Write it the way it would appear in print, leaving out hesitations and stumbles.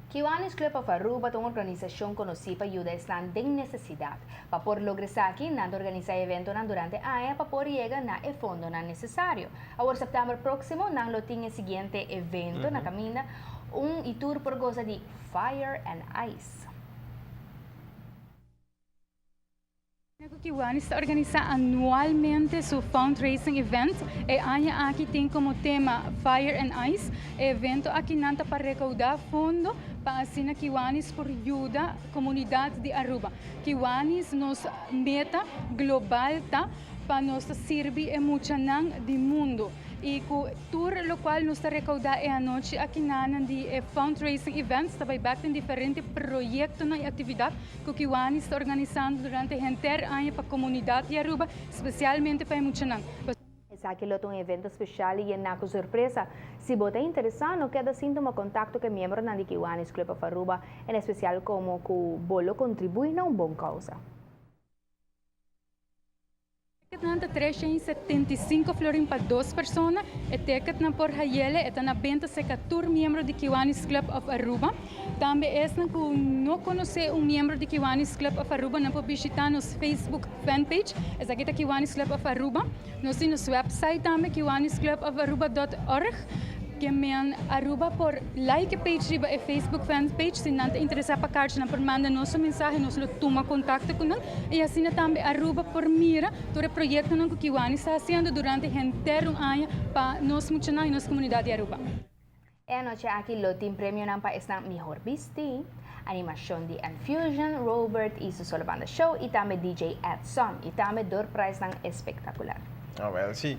Kiwanis Club of Aruba ta un organisacion conoci pa yuda esnan den necesidad. Pa por logra esaki, nan ta organisa eventonan durante aña pa por yega na e fondonan necesario. Awor september proximo nan lo tin e siguiente evento na caminda, un y tur por goza di Fire and Ice. Kiwanis ta organisa anualmente su fundraising event. E aña aki tin como tema Fire and Ice. E evento aki nan ta pa recauda fondo pa asina Kiwanis por yuda comunidad di Aruba. Kiwanis nos meta global ta pa nos ta sirbi e muchanan di mundo. Y cu tur locual nos ta recauda e anochi akinan di e fundraising events ta bay bek den diferente proyectonan y actividad cu Kiwanis ta organisando durante henter aña pa comunidad di Aruba, specialmente pa e muchanan. Esaki lo ta un evento special y yena cu sorpresa. Si bo ta interesa, no keda sin tuma contacto cu e miembronan di Kiwanis Club of Aruba, en especial como cu bo lo contribui na un bon causa. Ticketnan ta 375 florin pa dos persona. E ticketnan por hayele e ta na benta serca tur miembro di Kiwanis Club of Aruba. Tambe esnan cu no conoce un miembro di Kiwanis Club of Aruba nan por bishita nos Facebook fanpage. Esaki ta Kiwanis Club of Aruba. Nos tin nos website tambe kiwanisclubofaruba.org. Ke men Aruba por like e page riba e Facebook fan page. Si nan ta interesa pa kaarchi, nan por manda nos un mensahe, nos lo tuma contacto cu nan. Y asina tambe Aruba por mira tur e proyectonan cu Kiwanis ta haciendo durante henter un aña pa nos muchanan y nos comunidad di Aruba. E anochi aki lo tin premionan pa esnan mihor bisti, animacion di Enfusion, Robert y su solo banda show y tambe DJ Edson y tambe door prijsnan espectacular. Ah, wel, si.